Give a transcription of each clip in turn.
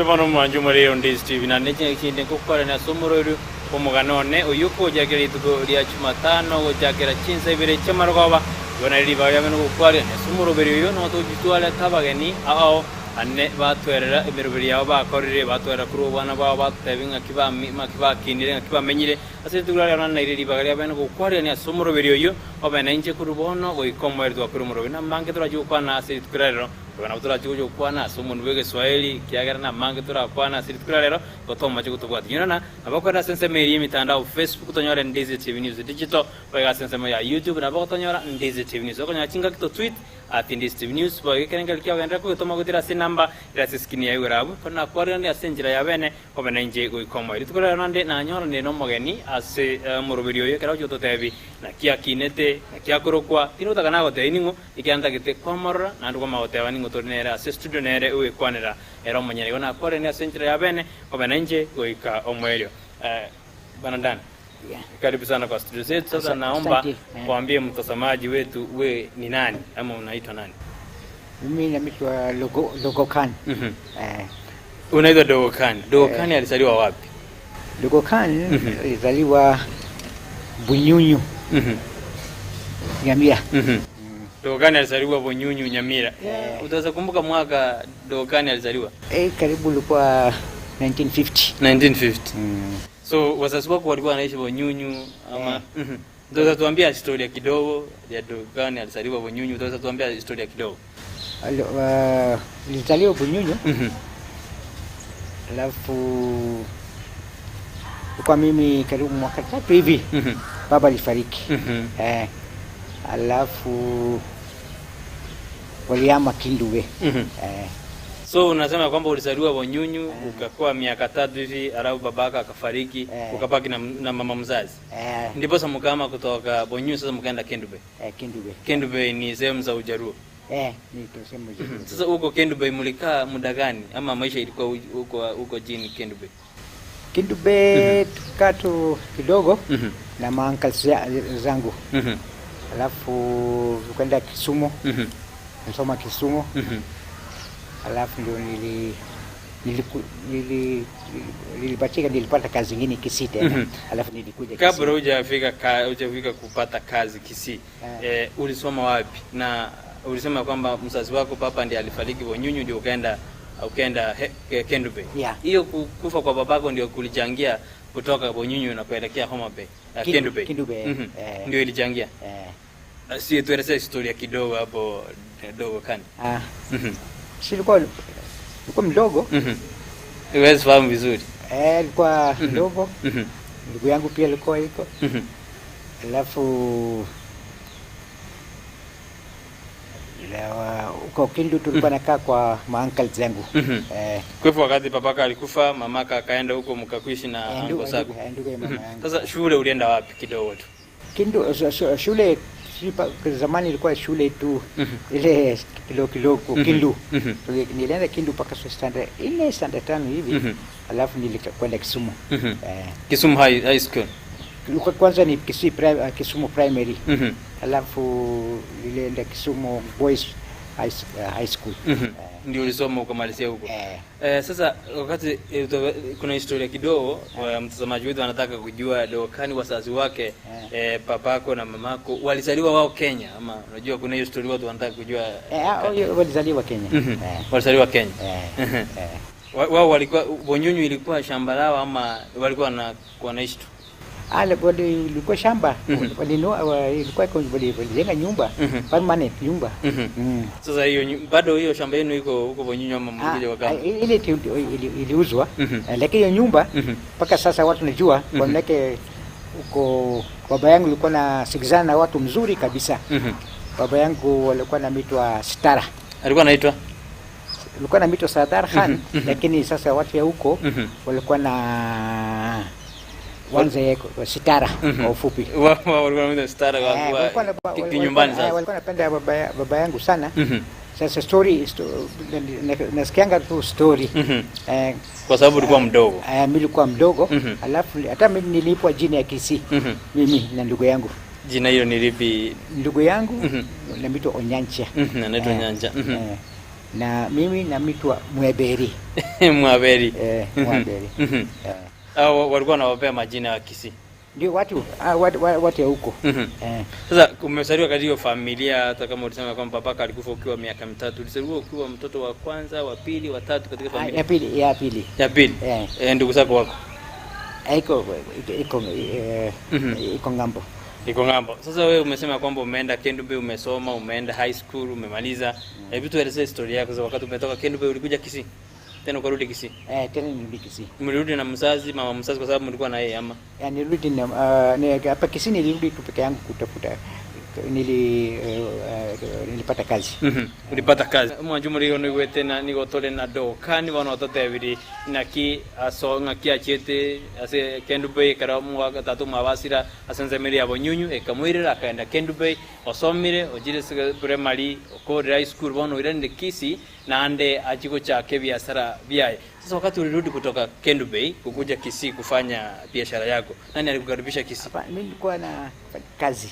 Bono omwancho omorero Ndisi TV naende chingaki chinde nkokwarania ase omoroiru bw'omogano one oyio okogochakera rituko ria Chumatano gochakera chinsa ibere chi'amarogoba. Igo nario ribaga riabeene gokwarania ase omoroberi oyo nigo togochitwarete abageni ao ane batwerera emeroberi yabo bakorire, batwerera korwa obwana bwabo batotebia ng'aki ng'aki bakinire, ng'aki bamenyire. Ase rituko riria rero naire ribaga riabeene gokwarania ase omoroberi oyio obe nainche korwa bono goika omoerio twakore omoroberi. Namange torache gokwana ase rituko riria rero. Igo nabo torache gocha gokwana ase omonwa bw'Egeswahili, ekiagera namange torakwane ase rituko ria rero, igo tomoche gotobwatia. Inwe nabo okorera ase ensemo eria y'emitandao Facebook tonyore Ndizi TV News Digital, boigo ase ensemo ya YouTube nabo ogotonyora Ndizi TV News. Okonyora chingaki to tweet at Ndizi TV News, boigo ekerengerio kiao genderera kogetoma goetera ase enamba ere ase eskrini ya igoro abwo. Ekero nakwareranire ase enchera ya bene, obe nainche goika omoerio. Rituko ria rero naende nanyoranire nomogeni ase omoroberi oyo ekero agochia gototebi naki akinete, naki akorokwa, tindi gotaka nagotebi ning'o, Ekiagera ntagete kwamorora, naende kwamanya goteba ning'o tore nere ase estudio nere ogwekwanera ere omonyene. Igo nakwarire ase enchera ya bene, obe nainche goika omoerio. Bwana Dan, karibu sana kwa studio zetu. Sasa naomba Asante. waambie mtazamaji wetu we ni nani ama unaitwa nani? Mimi naitwa Logo Khan. Unaitwa Dogo Khan. Dogo Khan alizaliwa wapi? Dogo Khan alizaliwa Bunyunyu, Nyamira. Dogo Khan alizaliwa Bunyunyu, Nyamira. Utaweza kumbuka mwaka Dogo Khan alizaliwa? Karibu ilikuwa 1950. 1950. So wazazi wako walikuwa wanaishi Bunyunyu ama? Utaweza tuambia historia kidogo ya Dogo Khan alizaliwa Bunyunyu, utaweza tuambia historia kidogo? Alizaliwa Bunyunyu. Alafu kwa mimi karibu mwaka 3 hivi baba alifariki. Alafu waliama Kendu Bay. So unasema kwamba ulizaliwa Bunyunyu, ukakuwa miaka 3 hivi, alafu babaka akafariki, ukabaki na mama mzazi. Ndipo sasa mkahama kutoka Bunyunyu, sasa mkaenda Kendu Bay. Kendu Bay. Kendu Bay ni sehemu za Ujaruo. Ni sehemu za Ujaruo. Sasa huko Kendu Bay mlikaa muda gani ama maisha ilikuwa huko jini Kendu Bay? Kendu Bay tulikaa tu kidogo na mauncle zangu. Alafu tukaenda Kisumu. Nisoma Kisumu. Alafu ndio nilipatika, nilipata kazi nyingine Kisii tena. Alafu nilikuja Kisii. Kabla hujafika kupata kazi Kisii, ulisoma wapi? Na ulisema kwamba mzazi wako papa ndiye alifariki Bunyunyu ndio ukaenda Kendu Bay. Hiyo kufa kwa babako ndio kulichangia kutoka Bunyunyu na kuelekea Homa Bay. Kendu Bay. Kendu Bay. Ndio ilichangia. Si tueleze historia kidogo hapo Dogo Khan. Si nilikuwa mdogo. Huwezi fahamu vizuri. Nilikuwa mdogo. Ndugu yangu pia alikuwa iko. Alafu huko Kendu tulikuwa nakaa kwa mauncle zangu. Kwa hivyo wakati papaka alikufa, mamaka akaenda huko mkakuishi na uncle zako. Ndugu ya mama yangu. Sasa shule ulienda wapi kidogo tu? Kendu, shule zamani ilikuwa shule tu ile kidogo kidogo Kendu. Nilienda Kendu mpaka standard 4, standard 5 hivi. Alafu nilikwenda Kisumu. Kisumu High School. Ilikuwa kwanza ni Kisii Kisumu Primary. Alafu nilienda Kisumu Boys High School. Ndio ulisoma ukamalizia huko. Sasa wakati kuna historia kidogo, mtazamaji wetu anataka kujua Dogo Khan wazazi wake, papako na mamako walizaliwa wao Kenya ama unajua kuna hiyo story watu wanataka kujua. Walizaliwa Kenya. Walizaliwa Kenya. Wao walikuwa Bunyunyu ilikuwa shamba lao ama walikuwa wanaishi tu? Ilikuwa shamba. Ilikuwa walijenga nyumba. Permanent nyumba. Sasa hiyo bado hiyo shamba yenu iko huko Bunyunyu ama mlikuja wakati? Ile iliuzwa. Lakini hiyo nyumba mpaka sasa watu wanajua, kwa maana huko baba yangu alikuwa na sikizana na watu mzuri kabisa. Baba yangu alikuwa anaitwa Sitara. Alikuwa anaitwa? Alikuwa anaitwa Sattar Khan, lakini sasa watu ya huko walikuwa na wanze Sitara kwa ufupi. Walikuwa wanaita Sitara kwa kinyumbani sasa. Walikuwa wanapenda baba yangu sana. Sasa nasikianga tu story. Kwa sababu ulikuwa mdogo. Mimi nilikuwa mdogo. Alafu hata mimi nilipwa jina ya Kisii. Mimi na ndugu yangu. Jina hilo ni lipi? Ndugu yangu anaitwa Onyancha. Anaitwa Onyancha. Na mimi namitwa Mweberi. Mwaberi. Mwaberi. Au walikuwa wanawapea majina ya Kisii? Ndio watu watu ya huko. Sasa umezaliwa katika hiyo familia, hata kama ulisema kwamba papaka alikufa ukiwa miaka 3, ulizaliwa ukiwa mtoto wa kwanza, wa pili, wa tatu katika familia? Ya pili, ya pili. Ya pili. Ndugu zako wako? Iko iko iko ngambo. Iko ngambo. Sasa wewe umesema kwamba umeenda Kendu Bay, umesoma, umeenda high school, umemaliza. Hebu tuelezee historia yako. Sasa wakati umetoka Kendu Bay ulikuja Kisii? Tena ukarudi Kisii? Tena nirudi Kisii. Mlirudi na mzazi, mama mzazi, kwa sababu mlikuwa na yeye ama? Nilirudi na hapa Kisii nilirudi tu peke yangu kutafuta. Nilipata kazi. Ulipata kazi. Mwanjumu rigo nigwe tena nigo tole na dokani bono ototebiri naki aso ng'aki achiete ase Kendu Bay kero omwaka tatu mwabasira ase ensemo ya Bonyunyu ekamwirera akaenda Kendu Bay osomire ochire ase primary okorire high school bono oiranire Kisii naende achie gochaka ebiasara biaye. Sasa wakati ulirudi kutoka Kendu Bay kukuja Kisii kufanya biashara yako, nani alikukaribisha Kisii? Hapa mimi nilikuwa na kazi.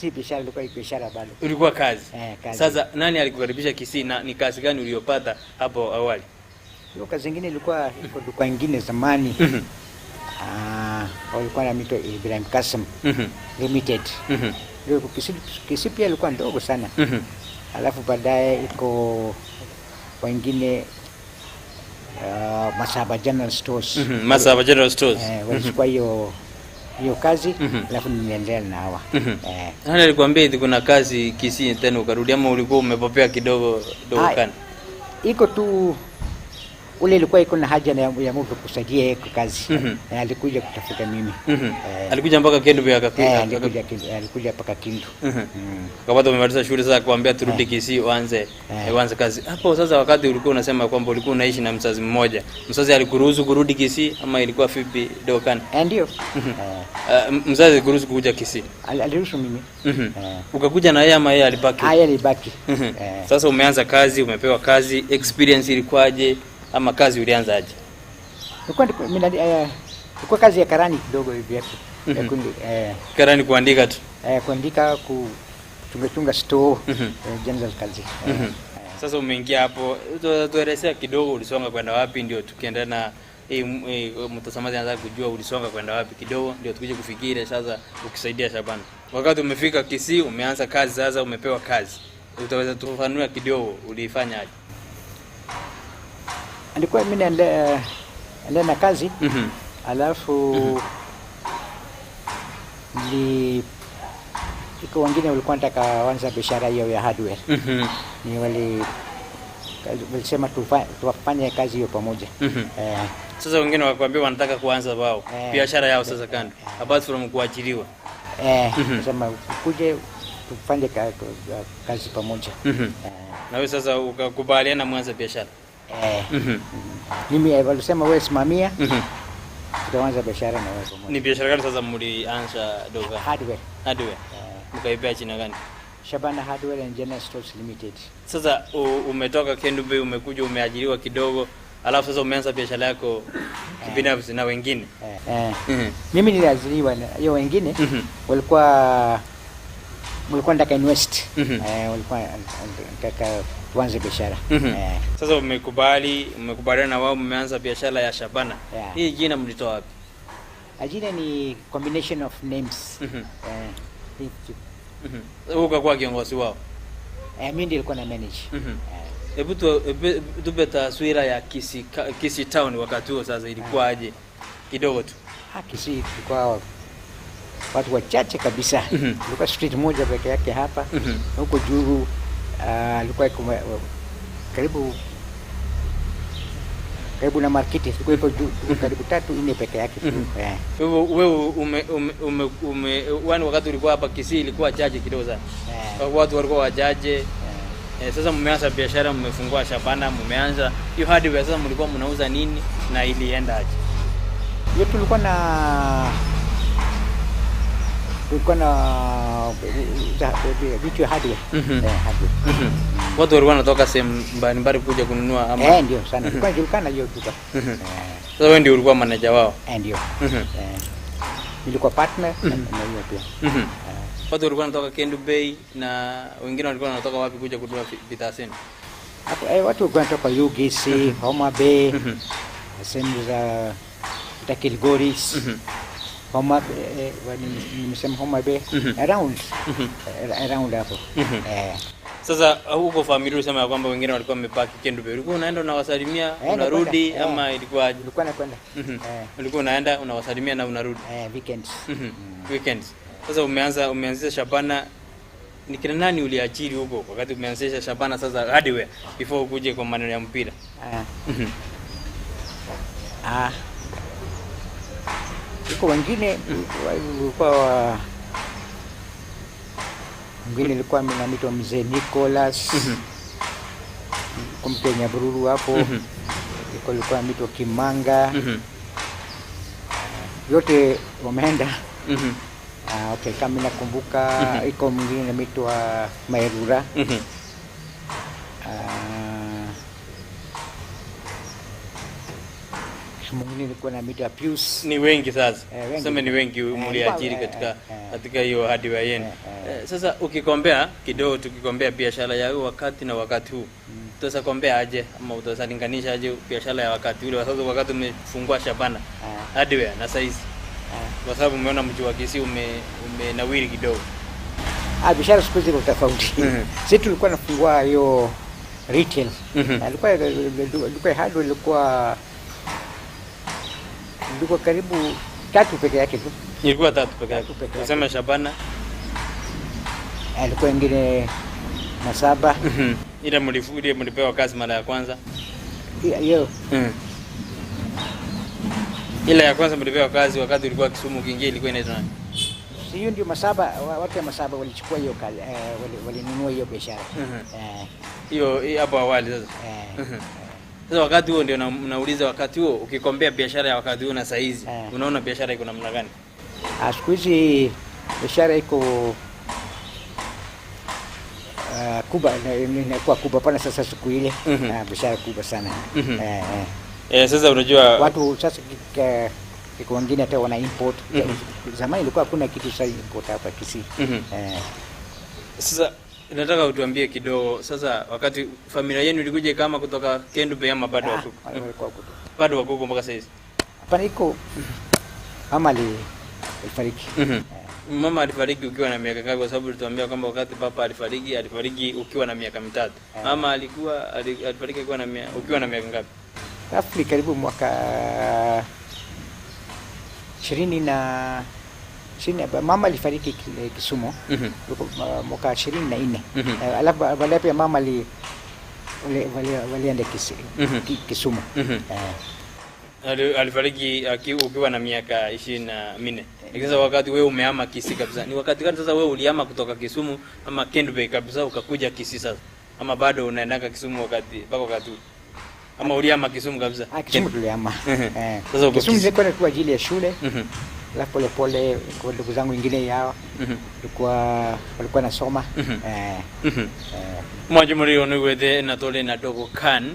Si biashara, ilikuwa biashara bado. Ulikuwa kazi. Kazi. Sasa nani alikukaribisha Kisii na ni kazi gani uliyopata hapo awali? Hiyo kazi nyingine ilikuwa iko duka nyingine zamani. Walikuwa na mito Ibrahim Kassim Limited. Ndio Kisii pia ilikuwa ndogo sana. Alafu baadaye iko wengine Masaba General Stores. Masaba General Stores. Walichukua hiyo kazi, alafu niliendelea na hawa. Nani alikwambia eti kuna kazi Kisii tena ukarudi ama ulikuwa umepopea kidogo dukani? Iko tu ule ilikuwa iko na haja ya mtu kusaidia yeye kazi. Alikuja kutafuta mimi. Alikuja mpaka Kendu Bay akakuja. Alikuja mpaka Kindu. Akapata umemaliza shule sasa akwambia turudi Kisii uanze kazi. Hapo sasa wakati ulikuwa unasema kwamba ulikuwa unaishi na mzazi mmoja. Mzazi alikuruhusu kurudi Kisii ama ilikuwa vipi dukani? Ndio. Mzazi alikuruhusu kuja Kisii? Aliruhusu mimi. Ukakuja na yeye ama yeye alibaki? Yeye alibaki. Sasa umeanza kazi, umepewa kazi, experience ilikuwaje? Ama kazi ulianza aje? Ilikuwa kazi ya karani kidogo hivi hapo. Karani kuandika tu. Kuandika, kuchunga store, general kazi. Sasa umeingia hapo, tuelezea kidogo ulisonga kwenda wapi ndio tukiendelea na mtazamaji anataka kujua ulisonga kwenda wapi kidogo ndio tukuje kufikiri sasa ukisaidia Shabana. Wakati umefika Kisii umeanza kazi sasa, umepewa kazi. Utaweza tufafanua kidogo ulifanya aje? Alikuwa mimi naendelea na kazi. Alafu ni iko wengine walikuwa wanataka kuanza biashara hiyo ya hardware. Ni walisema tufanye kazi hiyo pamoja. Sasa wengine wakwambia wanataka kuanza wao biashara yao sasa kando, apart from kuachiliwa. Sema kuje tufanye kazi pamoja. Na wewe sasa ukakubaliana mwanze biashara. Mimi walisema wewe simamia, tutaanza biashara na wewe pamoja. Ni biashara gani sasa mlianza doga? Hardware. Hardware. Mkaipea jina gani? Shabana Hardware and General Stores Limited. Sasa umetoka Kendu Bay, umekuja umeajiriwa kidogo, alafu sasa umeanza biashara yako kibinafsi na wengine. Mimi niliajiriwa na hiyo wengine walikuwa wanataka invest. Walikuwa wanataka tuanze biashara. Sasa umekubaliana na wao, mmeanza biashara ya Shabana. Hii jina mlitoa wapi? Jina ni combination of names. Wewe ukakuwa kiongozi wao? Mimi ndiye nilikuwa na manage. Hebu tupe taswira ya Kisii Town wakati huo sasa ilikuwa aje? Kidogo tu. Kisii ilikuwa watu wachache kabisa. Ilikuwa street moja peke yake hapa. Huko juu ilikuwa karibu na market, ilikuwa iko juu karibu 3-4 peke yake. Wewe wakati ulikuwa hapa Kisii ilikuwa chache kidogo sana. Watu walikuwa wachache. Sasa mmeanza biashara, mmefungua Shabana, mmeanza hiyo hardware. Sasa mlikuwa mnauza nini na ilienda aje? Hiyo tulikuwa na vitu ya hardware. Hardware. Watu walikuwa wanatoka sehemu mbalimbali kuja kununua ama? Ndio sana. Ilikuwa inajulikana hiyo duka. Sasa wewe ndio ulikuwa manager wao? Ndio. Nilikuwa partner na hiyo pia. Watu walikuwa wanatoka Kendu Bay na wengine walikuwa wanatoka wapi kuja kununua bidhaa zenu? Hapo watu walikuwa wanatoka UGC, Homa Bay, sehemu za hata Kilgoris, Homa nimesema Homa Bay, around around hapo. Sasa huko familia ulisema ya kwamba wengine walikuwa wamepaki Kendu Bay. Ulikuwa unaenda unawasalimia, unarudi ama ilikuwaje? Nilikuwa nakwenda. Ulikuwa unaenda unawasalimia na unarudi. Weekends. Weekends. Sasa umeanzisha Shabana, ni kina nani uliajiri huko wakati umeanzisha Shabana sasa hardware before ukuje kwa maneno ya mpira? Iko wengine walikuwa, mwingine ilikuwa anaitwa Mzee Nicholas, kumke Nyabururu hapo. Iko ilikuwa anaitwa Kimanga. Yote wameenda. Okay, kama nakumbuka iko mwingine anaitwa Maerura. Mwingine ilikuwa anaitwa Pius. Ni wengi sasa. Wengi. Sema ni wengi mliajiri katika hiyo hardware yenu. Sasa ukikombea kidogo, tukikombea biashara ya wakati na wakati huu, utaweza kombea aje ama utaweza linganisha aje biashara ya wakati ule, sasa wakati umefungua Shabana hardware na saizi? Kwa sababu umeona mji wa Kisii umenawiri kidogo. Biashara siku hizi iko tofauti. Sisi tulikuwa nafungua hiyo retail. Ilikuwa hardware, ilikuwa karibu tatu peke yake tu. Ilikuwa tatu peke yake. Tatu peke yake. Usema Shabana. Ilikuwa ingine Masaba. Ile mlipewa kazi mara ya kwanza. Hiyo. Ile ya kwanza mlipewa kazi wakati ulikuwa Kisumu ukiingia ilikuwa inaitwa nani? Hiyo ndio Masaba, watu wa Masaba walichukua hiyo kazi, walinunua hiyo biashara. Hiyo hapo awali sasa. Sasa wakati huo ndio nauliza, wakati huo ukikombea biashara ya wakati huo na saa hizi, unaona biashara iko namna gani? Siku hizi biashara iko kubwa, inakuwa kubwa pana sasa siku ile. Biashara kubwa sana. Sasa unajua watu sasa kiko wengine hata wana import. Zamani ilikuwa hakuna kitu cha import hapa Kisii. Sasa nataka utuambie kidogo sasa, wakati familia yenu ilikuja kama kutoka Kendu Bay ama bado wako? Walikuwa huko tu. Bado wako huko mpaka sasa hizi? Hapana, iko mama alifariki. Mama alifariki ukiwa na miaka ngapi? Kwa sababu ulituambia kwamba wakati papa alifariki, alifariki ukiwa na miaka 3. Mama alifariki ukiwa na miaka ngapi? Roughly karibu mwaka ishirini na ishirini, mama alifariki Kisumu. Mwaka 24. Alafu baadaye pia mama walienda Kisumu. Alifariki ukiwa na miaka 24. Lakini sasa wakati wewe umehama Kisii kabisa, ni wakati gani sasa wewe ulihama kutoka Kisumu ama Kendu Bay kabisa ukakuja Kisii sasa? Ama bado unaendanga Kisumu wakati mpaka wakati huu? Ama ulihama Kisumu kabisa? Kisumu tulihama. Sasa uko Kisumu Kisii. nilikuwa kwa ajili ya shule. Alafu pole pole kwa ndugu zangu wengine yao walikuwa nasoma. Mwanjo muri ono gwethe na tole na dogo kan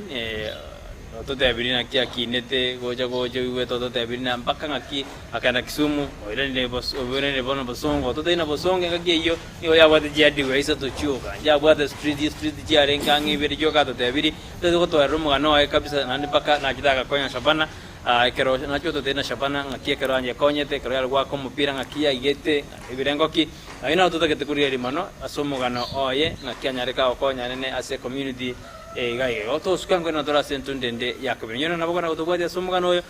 totebiri na kia kinete goja goja iwe totebiri na mpaka ngaki akaenda Kisumu oiranire oiranire bono Bosongo tote na Bosongo ngaki iyo niyo yabwate jiadiwe isa tochioka yabwate street jiarenga ng'ibere joka totebiri tote gotwarera omogano oye kabisa naende mpaka nachitaka konya Shabana. Ekero nachio tote na Shabana ng'aki ekero anje konyete ekero yarwaka omopira ng'aki yaigete ebirengo ki aina totagete kuria rimano ase omogano oye ng'aki anyareka gokonya nene ase community gai otosuka ngwena tora ase entundende yakabiri nyona nabo gona gotobwatia ase omogano oyo,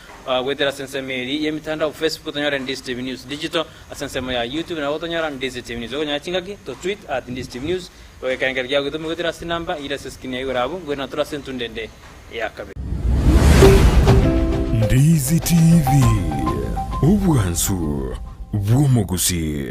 gwetera ase ensemo eri ya emitandao Facebook tonyora Ndizi TV News Digital, ase ensemo ya YouTube nabo tonyora Ndizi TV News, okonyora chingaki to tweet at Ndizi TV News ogekarengeri gia gotoma gwetera ase namba ira ase screen ya igoro abwo ngwena tora ase entundende yakabiri. Ndizi TV obwansu bw'omugusi.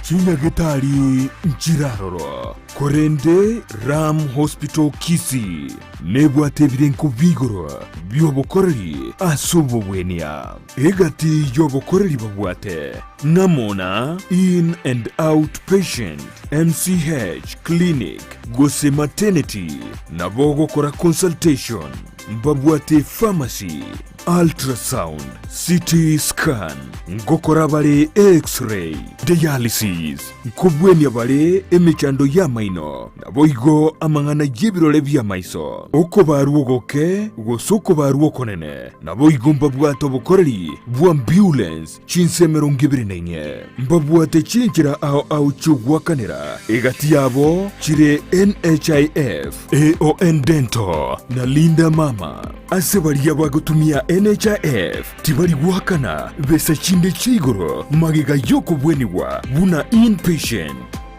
Chinyagitari nchiraroro korende Ram Hospital Kisii nebwate ebirengo bigoro by'obukoreri ase obobwenia egati y'obukoreri babwate ng'amona in and out patient MCH clinic gose maternity nabo gokora consultation mbabwate pharmacy Ultrasound, CT scan, ngokora bare x-ray, dialysis, nkobwenia bare emechando ya maino, naboigo amang'ana y'ebirore bya maiso, okobarwa goke gose okobarwa okonene, naboigo mbabwate obokoreri bwa ambulance chinse 24, mbabwate chinchera ao ao chiogwakanera egati yabo chire NHIF, AON Dental na Linda Mama. Ase baria bagotumia NHIF tibari gwakana besa chinde chigoro magega yokobweniwa buna inpatient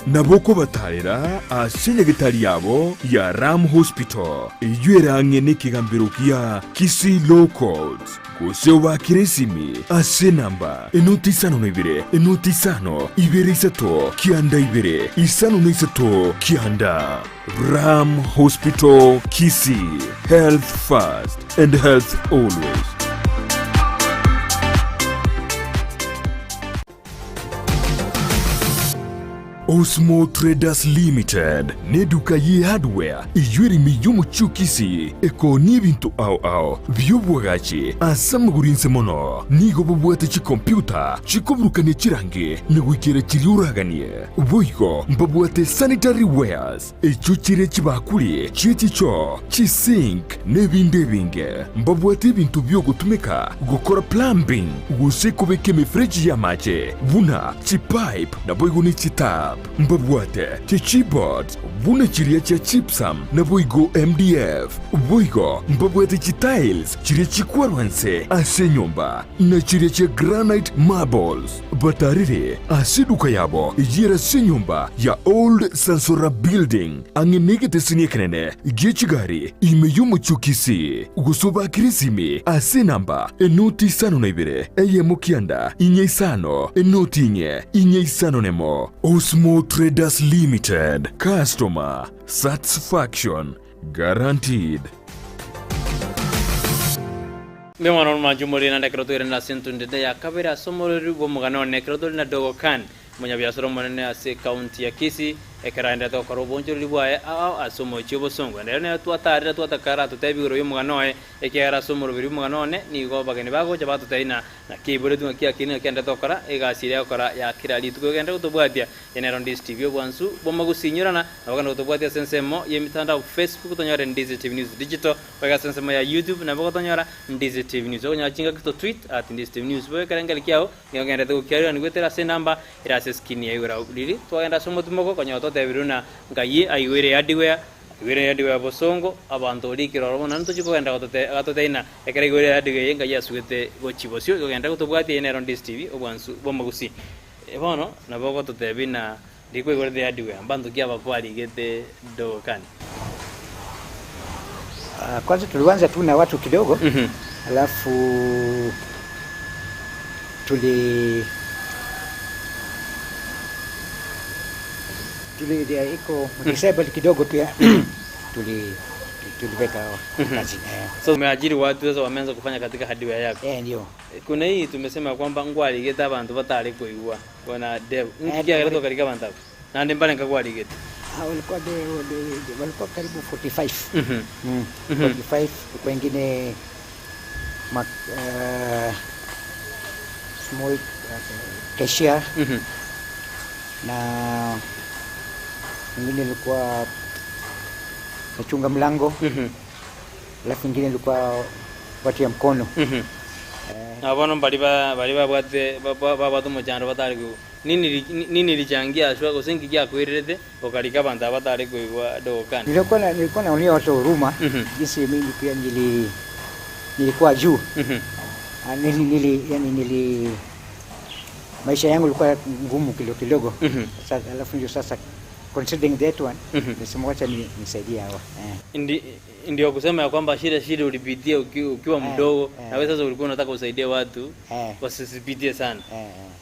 naboko batarera ase nyagetari yabo ya Ram Hospital eyo erang'e n'ekigambiro kia Kisii Law Courts gose obakire esimi ase namba 052 05 23 92 53 9. Ram Hospital Kisii, health first and health always. Osmo Traders Limited ne duka ye hardware iywerimi y'omuchukisi ekoni ebintu ao ao by'obwagachi ase amagurinse mono nigo bobwate chikompyuta chikoburukanie chirange nigwikere chiri uraganie boigo mbabwate sanitary wares echo chire chibakuli chiechicho chisink n'ebindi ebinge mbabwate ebintu byogotumika gukora plumbing gose kubeka emifereji y'amache buna chipipe naboigo ni chitap mbabwate chichibot buna chiria chia chipsam naboigo MDF boigo mbabwate chitiles chiria chikwarwanse ase nyomba na chiria chia granite marbles batarire ase duka yabo yera se nyomba ya Old Sansora Building ang'enegete siniekenene giechigari ime y'omuchukisi gusoba kirisimi ase namba 052 eyemo 9 4 5 0 4 4 5 nemo. Osmo Traders Limited, customer satisfaction guaranteed. Mwana manjumuri na ndekero twire na sentundede ya kabere asomoreri bw'omugano nekero turi na Dogo Khan munyabiasara omonene ase county ya Kisii ekeraendete gokora obonchoreri bwaye ao ase omochie obosongo rero nero twatarire twatakara totebi igoro y'omogano oye ekiagera ase omoroberi bw'omogano one nigo abageni bagocha batotebia na nakiiboretwe ng'aki akini ng'aki aendete gokora egasi eria agokora ya kera rituko egende gotobwatia enero Ndizi TV obwansu bwomagusinyorana nabo ogende gotobwatia ase ensemo ya emitandao Facebook tonyore Ndizi TV News Digital boiga ase ensemo ya YouTube nabo gotonyora Ndizi TV News okonyora chingaki to tweet at Ndizi TV News boiga ekerengeri kiago nigo ogendete gokiarerania goetera ase enamba ere ase screen ya igoro riri twagenda ase omotumoko konyora totebirwe na ngai aigwere hardware aigwere hardware bosongo abantu orikire oro bono ntochi kogenda gatoteina ekere aigwere hardware ngai asugete gochibosio kogenda gotobwatia enero Ndizi TV obwansu bwomagusi bono nabo gototebi na ndikoigorete hardware mbantu kia bakwarigete Dogo Khan. Kwanza tulianza tu na watu kidogo, alafu tuli tuli iko disabled kidogo pia tuliweka kazi. So umeajiri watu sasa wameanza kufanya katika hardware yako. Ndio. Kuna hii tumesema kwamba ngwarigete abantu batari kuigwa bona dev nkiagerto karika abantu nande mbale ngakwarigete walikuwa walikuwa karibu 45. 45 wengine small cashier na mwingine ilikuwa nachunga mlango, alafu mwingine ilikuwa watu ya mkono. Abono bali babwate babwate omochando batari kuigwa nini lichangia ashwa gosenki giakwirerete okarika abantu abatari kuigwa Dogo Khan. Nilikuwa naonea watu huruma jinsi mimi pia nilikuwa juu. Nili maisha yangu ilikuwa ngumu kidogo kidogo. Sasa alafu ndio sasa considering that one, nisema wacha nisaidie hawa. Ndio kusema ya kwamba shida ulipitia ukiwa mdogo na wewe sasa ulikuwa unataka usaidie watu wasisipitie sana.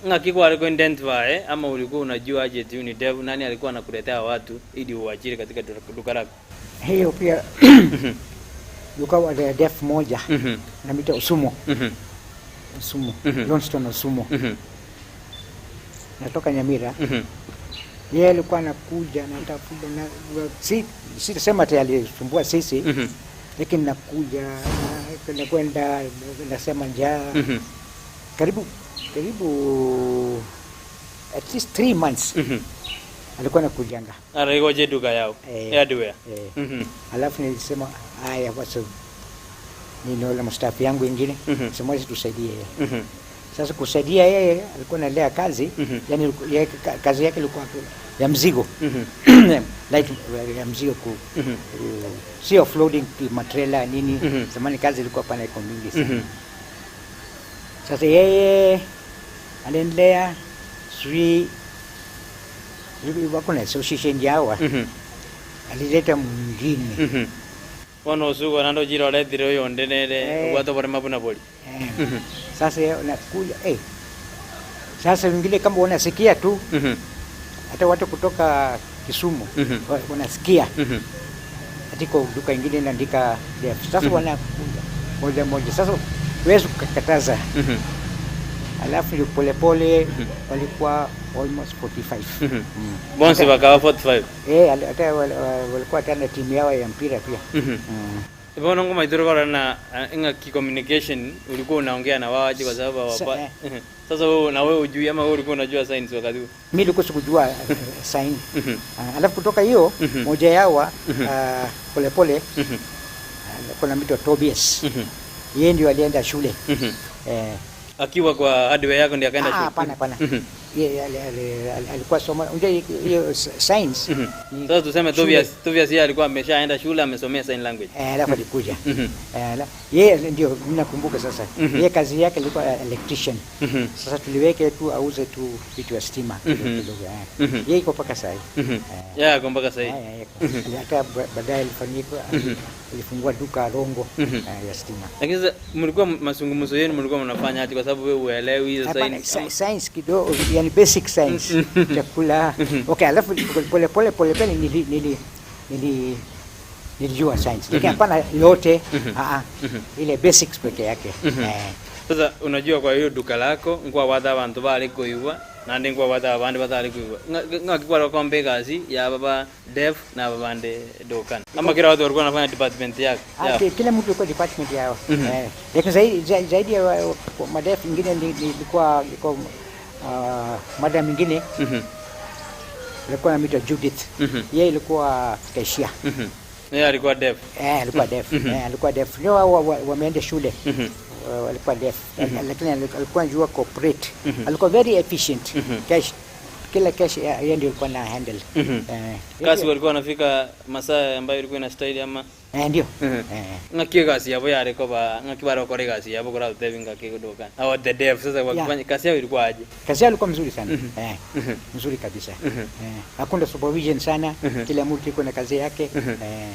Ngaki kwa alikuwa identify ama ulikuwa unajua aje tu ni dev nani alikuwa anakuletea watu ili uajiri katika duka lako? Hiyo pia duka wa dev moja na mita Osumo. Osumo. Johnston Osumo. Natoka Nyamira. Yeye alikuwa anakuja na tafuta na sitasema ati alisumbua sisi, lakini nakuja Kwenda nasema njaa karibu karibu at least 3 months alikuwa nakujanga. Araigoje duka yao Eh. hardware. Eh. Alafu nilisema, haya basi, ninaona mastaff yangu ingine, sema tusaidie yeye. Sasa kusaidia yeye, alikuwa analea kazi, yani yeye kazi yake ilikuwa ya mzigo, light ya mzigo ku si offloading matrela nini. Zamani kazi ilikuwa pana iko mingi sana. Sasa yeye aliendelea, sijui wako na association yao, alileta mwingine. Bono usugo nando jira orethire uyu undi nere obwate borema buna bori. Eh. Sasa yeye anakuja, eh. Sasa wengine kama wanasikia tu, hata watu kutoka Kisumu wanasikia atiko duka ingine inaandika deaf. Sasa wanakuja moja moja. Sasa huwezi kukataza. Alafu ndio polepole walikuwa almost 45. Bonse bakawa 45. Eh, hata walikuwa hata na timu yao ya mpira pia. Bono ngoma itoro na inga ki communication ulikuwa unaongea na wao aje, kwa sababu hawapa Sasa wewe na wewe ujui ama wewe ulikuwa unajua signs wakati huo? Mimi nilikuwa sikujua sign. Alafu kutoka hiyo, moja yao polepole, kuna mtu Tobias. Yeye ndio alienda shule. Eh, Akiwa kwa hardware yako ndiye akaenda ah, shule? Hapana, hapana. Yeye alikuwa soma, unajua hiyo science ni Sasa tuseme shule. Tobias yeye alikuwa ameshaenda shule, amesomea sign language. Eh, alafu alikuja. Eh, yeye ndio mimi nakumbuka sasa. Yeye kazi yake ilikuwa electrician. Sasa tuliweke tu auze tu vitu ya stima kidogo kidogo. Eh. Yeye iko mpaka sasa. Mhm. Yeye ako mpaka sasa. Eh, eh, iko. Hata baadaye alifanyika, alifungua duka Rongo, ya stima. Lakini sasa mlikuwa mazungumzo yenu mlikuwa mnafanya aje, kwa sababu wewe uelewi hizo Hapana, signs? Science kidogo, yani basic science, chakula. Okay, alafu pole pole pole pole nilijua science. Lakini hapana yote, ah ah, ile basics peke yake. Eh. Sasa unajua kwa hiyo duka lako nkwa watha abantu bari kuigwa nandi nkwa watha abandi batari kuigwa, ng'aki kwamba egasi ya baba deaf na babande dukani ama kila watu walikuwa wanafanya department yake Ah, yao? kila mtu alikuwa department yao. Eh, lakini zaidi ya madeaf ingine ilikuwa madam ingine alikuwa anaitwa Judith. Yeye ilikuwa cashier. Yeye alikuwa deaf? Eh, alikuwa deaf. Eh, alikuwa deaf. Ndio hao wameenda shule. Walikuwa deaf. Lakini alikuwa anajua cooperate. Alikuwa very efficient. Cash, kila cash yeye ndio alikuwa na handle. Eh, Kasi walikuwa wanafika masaa ambayo ilikuwa inastahili ama? Eh, ndio. Eh. Ng'aki egasi yabo yare koba ng'aki barokora egasi yabo koratebi ng'aki dukani awa the deaf sasa wakifanya kazi yao ilikuwa aje? Kazi yao ilikuwa mzuri sana. Eh, mzuri kabisa. Eh, hakuna supervision sana. Kila mtu iko na kazi yake. Eh,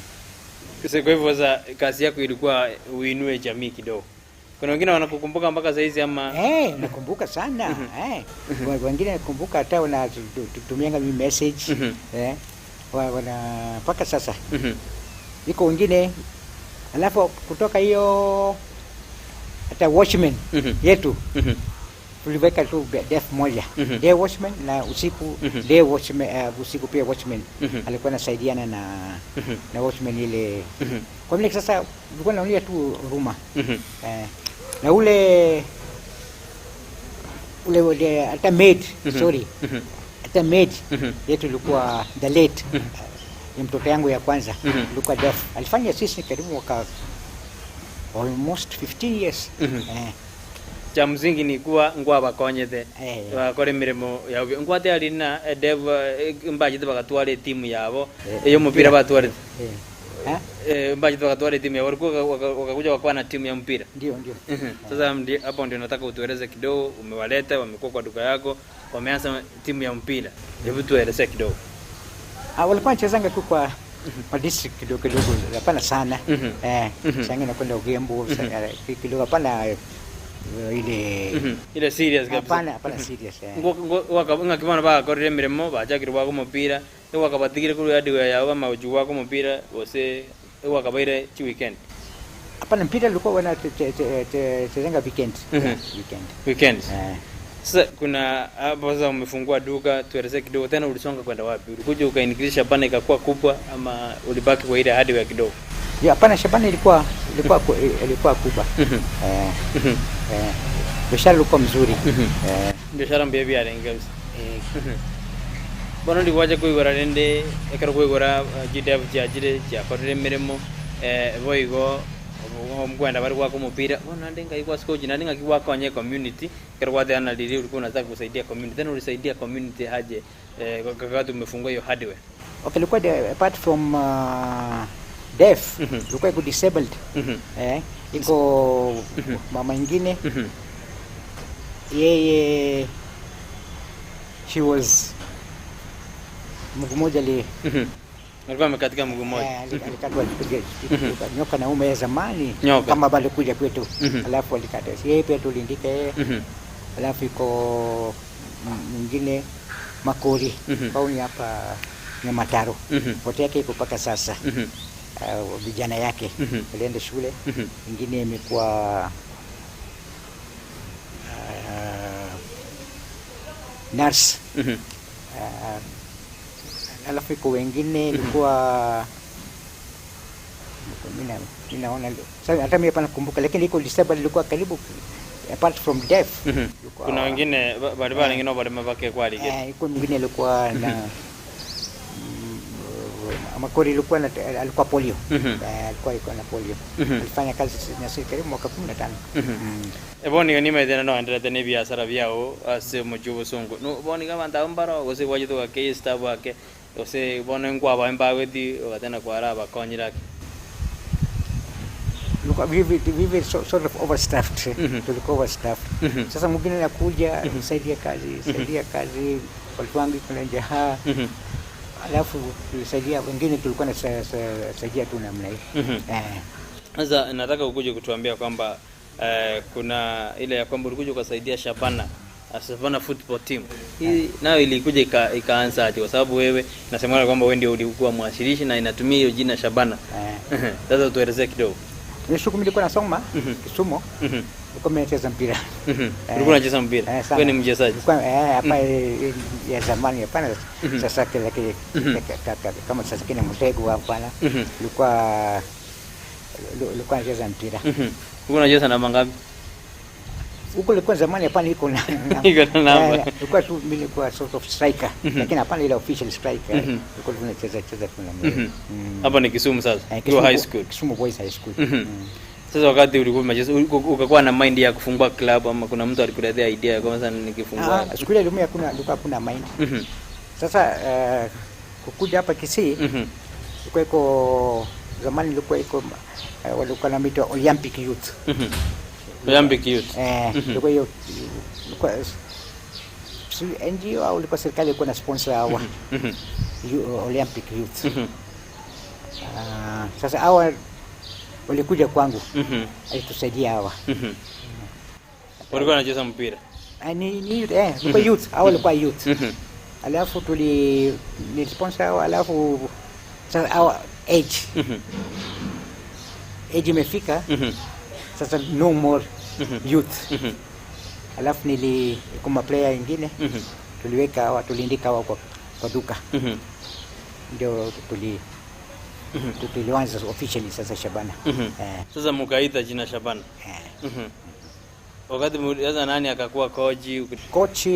Sasa kwa hivyo sasa kazi yako ilikuwa uinue jamii kidogo. Kuna wengine wanakukumbuka mpaka saizi ama? Eh, nakumbuka sana. Eh. Wengine nakumbuka hata wanatumianga mi message. Eh. Wana mpaka sasa. Iko wengine, alafu kutoka hiyo hata watchman yetu tuliweka tu deaf moja, day watchman na usiku, day watchman, usiku pia watchman alikuwa anasaidiana na watchman ile. Kwa vile sasa tulikuwa naonia tu huruma. Eh, na ule hata maid, sorry, hata maid yetu ilikuwa the late, ni mtoto yangu ya kwanza, ilikuwa deaf. Alifanya sisi karibu mwaka almost 15 years. Eh, Cha msingi ni kuwa ngwa bakonyete Eh. bakore mirimo yabo ngwate ari na dev mbajete bagatwara timu yabo Eh, eyo mupira batware eh. Ha? Mbajete bagatwara timu yabo, walikuwa wakakuja wakawa na timu ya mpira. Ndio, ndio. Sasa hapo ndio nataka utueleze kidogo, umewaleta, wamekuwa kwa duka yako, wameanza timu ya mpira, hebu tueleze kidogo. Ah, walikuwa wanachezanga tu kwa district kidogo kidogo, hapana sana. Eh, sasa nakwenda Ugembo kidogo, hapana ile Ile serious kabisa. Hapana, hapana serious. Eh. Ng'aki bono bagakorire emirimo bachakire gwaka omopira ewakabatigire korwa hardware yabo bamauchu gwaka omopira gose ewakabaire chiweekend? Hapana, mpira ulikuwa wanachezanga weekend. Weekend. Weekends. Eh. Sasa kuna hapo sasa umefungua duka, tuelezee kidogo tena ulisonga kwenda wapi? Ulikuja ukaincrease Shabana ikakuwa kubwa ama ulibaki kwa ile hardware kidogo? Ya, hapana, Shabana ilikuwa Ilikuwa ilikuwa kubwa. Biashara ilikuwa mzuri. Biashara mbuya biarenge kabisa. Bono ndigwacha koigora rende ekero koigora chidevu chiachire chiakorire emeremo boigo omkwenda bari gwaka omopira bono naende ngai gwasika ochi naende ng'aki gwakonya ecommunity ekero gwateana riria ulikuwa unataka kusaidia community tena ulisaidia community aje wakati umefungua hiyo hardware? Okay, ilikuwa apart from deaf, ilikuwa iko disabled. Iko mama ingine, yeye she was mguu mmoja li Alikuwa amekatika mguu mmoja. Alikatwa nyoka na ume ya zamani. Nyoka. Kama bado kuja kwetu. Alafu alikata yeye pia tuliandika yeye. Alafu iko mwingine Makori, mm ni hapa Nyamataro. Foto yake iko mpaka sasa. Vijana yake walienda shule. Ingine imekuwa nurse. Alafu iko wengine ilikuwa mimi naona sasa hata mimi hapa nakumbuka, lakini iko disabled ilikuwa karibu apart from deaf. Kuna wengine bari barenge no barema bake kwarige. Iko mwingine alikuwa na Makori ilikuwa na, alikuwa polio. Alikuwa iko na polio. Alifanya kazi na serikali mwaka 15. Eboni niga nimaithena no enderete ni biashara biao ase omochi obosongo no bono iga abanto abo mbaro gose gwachete ogakei estaff ake gose bono nkwaba mbagweti ogatena kwara abakonyire ake. Tulikuwa we were sort of overstaffed. Tulikuwa overstaffed. Sasa mwingine anakuja, saidia kazi, saidia kazi, watu wangu kuna njaa. Alafu tulisaidia wengine, tulikuwa na saidia tu namna hii. Sasa nataka ukuje kutuambia kwamba kuna ile ya kwamba ulikuja ukasaidia Shabana, Shabana football team. Hii nayo ilikuja ikaanza aje? Kwa sababu wewe nasemana kwamba wewe ndio ulikuwa mwasilishi na inatumia hiyo jina Shabana. Sasa tuelezee kidogo. Ni siku nilikuwa nasoma Kisumu, nilikuwa mimi nacheza mpira. Ulikuwa unacheza mpira? Sana. Wewe ni mchezaji? Nilikuwa hapa ya zamani hapana, sasa kile kile kama sasa kina Mtego hapana. Nilikuwa nacheza mpira. Ulikuwa unacheza namba ngapi? Huko ilikuwa zamani hapana iko na Iko na namba. Ilikuwa tu mimi nilikuwa sort of striker. Lakini hapana ile official striker. Ilikuwa tunacheza cheza tu na Hapa ni Kisumu sasa. Eh, Ukiwa high school. Kisumu Boys High School. Sasa wakati ulikuwa unacheza ukakuwa na mind ya kufungua club ama kuna mtu alikuletea idea ya kwamba sasa nikifungua? Ah, siku ile elimu hakuna, ilikuwa hakuna mind. Sasa kukuja hapa Kisii, ilikuwa iko zamani ilikuwa iko walikuwa na mito Olympic Youth. Olympic Youth. Ilikuwa hiyo ilikuwa si NGO au ilikuwa serikali ilikuwa na sponsor hawa Olympic Youth. Sasa hawa walikuja kwangu alitusaidia hawa. Walikuwa wanacheza mpira. Ah, ni ilikuwa youth, hawa walikuwa youth. Alafu tuli ni sponsor hawa, alafu sasa hawa age age imefika sasa no more youth. Alafu nili kuma player ingine tuliweka hawa, tuliandika hawa kwa duka ndio tulianza officially sasa Shabana. Sasa mukaita jina Shabana. Wakati sasa nani akakuwa coach? Coach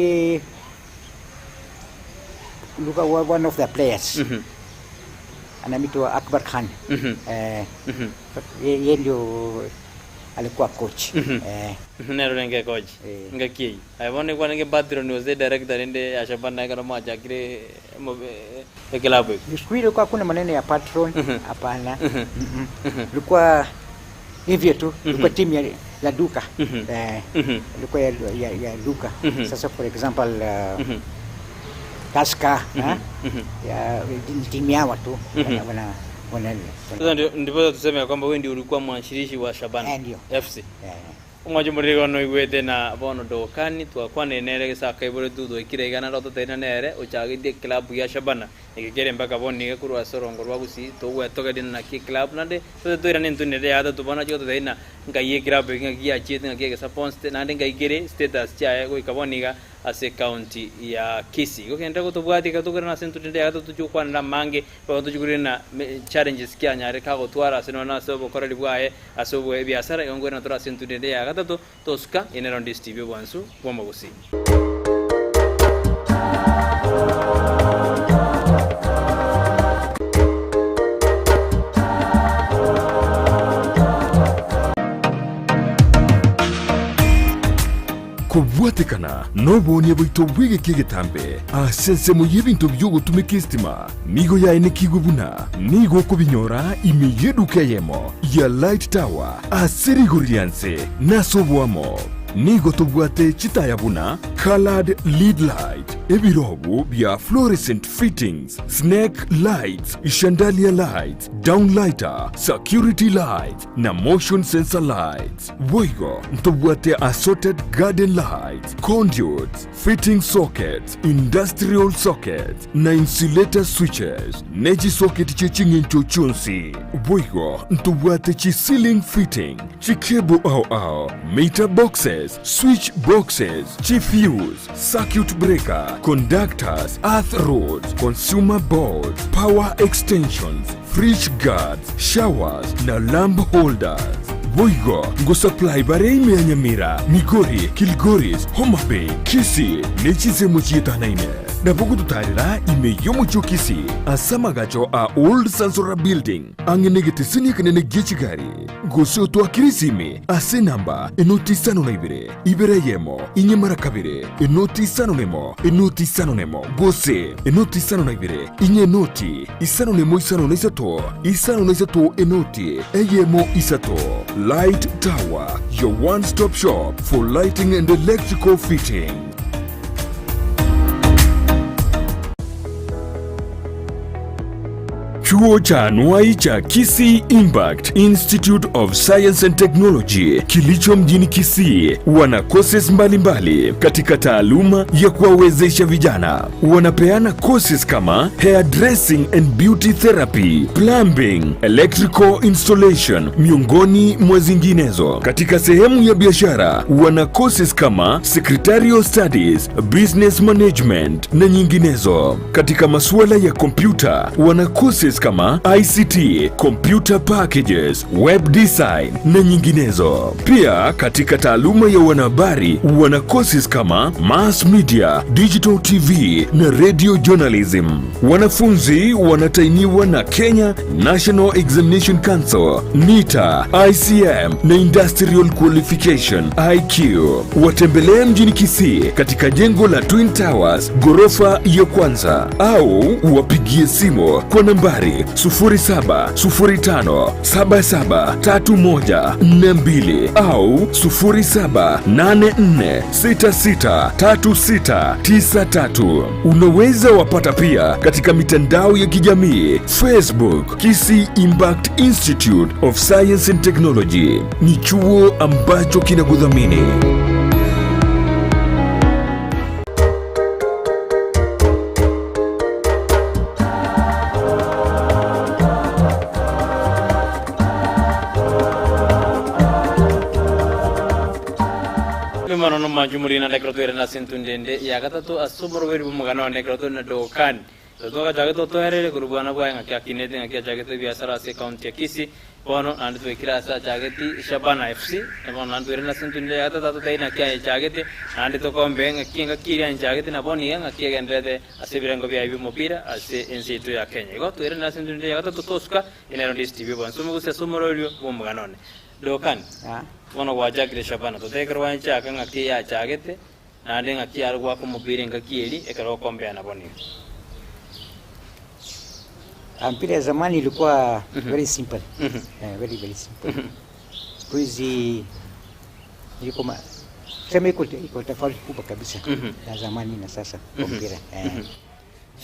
luka one of the players anaitwa Akbar Khan. Yeye ndio alikuwa coach. Nero nenge coach. Ngakiei. Aibone kwa nenge patron was director ende ya Shabana kana machakire club. Siku ile ilikuwa hakuna maneno ya patron, hapana. Ilikuwa hivyo tu, ilikuwa timu ya duka. Ilikuwa ya duka. Sasa for example Tusker ya ni timu yao tu wana Sasa ndio ndipo tuseme ya kwamba wewe ndio ulikuwa mwanzilishi wa Shabana Ndio. FC. Umwajumuriro no igwete na bono dokani twakwane nere gisaka ibore dudu ikire igana roto tena nere uchagitie club ya Shabana ikigere mpaka boni gekurwa sorongo rwa gusi togwetogeria na ki club nande twira nintunire yatha tubona chio tena ngai club ngai achiete ngai gesa nande ngai gere status chae goika boniga ase county ya Kisii gokenda gotobwati katugera na sentu ndende yatha tuchukwana mange bagotujugurira na challenges kia nyare kagotwara ase nona ase obokoreri bwaye ase obwe biasara yongwera tora sentu ndende ya gatatu tosuka enerondis TV bwansu bwamagusi. Kubwatekana nobonye bwito bwige kigetambe asensemo y'ebintu by'ogutumika istima nigo yaenekigwe buna nigo kubinyora imiyeduka yemo ya Light Tower asirigurianse nasobwamo nigo tubwate chitaya buna colored lead light ebirobu bya fluorescent fittings, snake lights, chandelier lights, downlighter, security lights na motion sensor lights. Boigo ntubwate assorted garden lights, conduits, fitting sockets, industrial sockets na insulator switches, neji socket chechingencho chonsi. Boigo ntubwate chi ceiling fitting, chi cable ao meter boxes, switch boxes, chi fuse, circuit breaker, conductors, earth roads, consumer boards, power extensions, fridge guards, showers na lamp holders. Boigo ngo supply bare ya Nyamira, Migori, Kilgoris, Homa Bay, Kisii nechizemo chietanaine napokututarira ime yomucho Kisii asamagacho a Old Sansora Building angenegetesini kanene gechigari gose twakirisimi ase namba enoti isano na ibere ibere yemo inyemara kabere enoti isano nemo enoti isano nemo gose enoti isano na ibere inye noti isano nemo isano na isato enoti eyemo isato. Light Tower, your one-stop shop for lighting and electrical fitting. Chuo cha anuai cha Kisii Impact Institute of Science and Technology kilicho mjini Kisii wana courses mbalimbali katika taaluma ya kuwawezesha vijana. Wanapeana courses kama hairdressing and beauty therapy, plumbing, electrical installation miongoni mwa zinginezo. Katika sehemu ya biashara wana courses kama secretarial studies, business management na nyinginezo. Katika masuala ya kompyuta wana courses kama ICT, computer packages, web design na nyinginezo. Pia katika taaluma ya wanahabari wana courses kama mass media, digital TV na radio journalism. Wanafunzi wanatainiwa na Kenya National Examination Council, NITA, ICM na Industrial Qualification IQ. Watembelee mjini Kisii katika jengo la Twin Towers ghorofa ya kwanza au wapigie simu kwa nambari 0705 773142 au 0784 663693. Unaweza wapata pia katika mitandao ya kijamii Facebook, Kisii Impact Institute of Science and Technology. Ni chuo ambacho kinakudhamini. Manono majumuri na nekrotuere na sentundende ya gatatu asumoro beri bumugano nekrotu na dokani totoka jageto toherere kurubana bwa ngakia kinete ngakia jagete biashara ase county ya Kisii bono andu twekira asa jageti Shabana FC bono andu na sentundende ya gatatu taina kia jagete andu tokombe ngakia ngakiria jagete na boni ngakia gendrete ase birengo bya bimupira ase ensitu ya Kenya go twere na sentundende ya gatatu tosuka inarondi TV bono sumugusia sumoro beri bumugano dokani bono gwachakire Shabana totekerwa nchaka ng'aki yachagete naende ng'aki arogwaka omopira engaki eri ekero okombeana boni. Mpira ya zamani ilikuwa very simple. Very very simple. Siku hizi ilikuwa sema iko tofauti kubwa kabisa na zamani na sasa kwa mpira.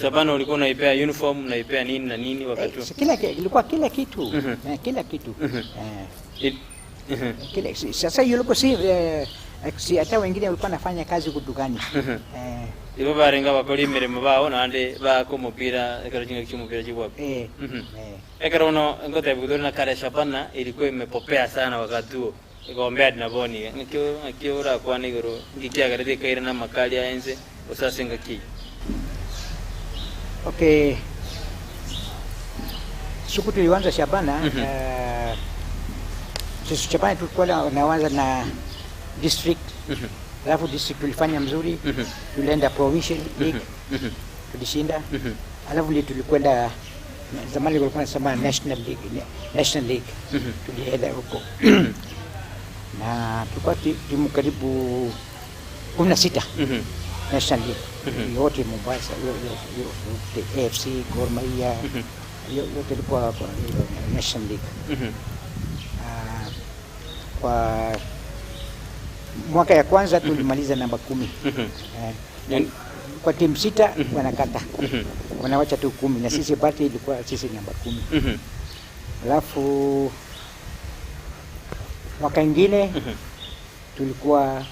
Shabana ulikuwa unaipea uniform, unaipea nini na nini wakati huo? Kila ilikuwa kila kitu. Kila kitu. Kile sasa hiyo si si hata wengine walikuwa nafanya kazi kudukani. Ibo barenga bakora imirimo bao nande bako mupira ekero chinga chimupira chibwa. Ekero no ngote bugudori na kare Shabana ilikuwa imepopea sana wakati huo. Gombea na boni ngikyo ngikyo ura kwa nigoro ngikiagarete kaira na makali aenze usasenga ki. Okay. Siku tulianza Shabana, sisi Shabana tulikuwa naanza na district. Alafu district tulifanya mzuri, tulienda provincial league, tulishinda. Alafu ndio tulikwenda, zamani walikuwa wanasema national league, national league. Tulienda huko. Na tulikuwa timu karibu 16 national league. Yote Mombasa, yote AFC, Gor Mahia, yote ilikuwa kwa national league. Kwa mwaka ya kwanza tulimaliza namba 10. Kwa timu 6 wanakata. Wanawacha tu 10 na sisi bati ilikuwa sisi namba 10. Alafu mwaka ingine tulikuwa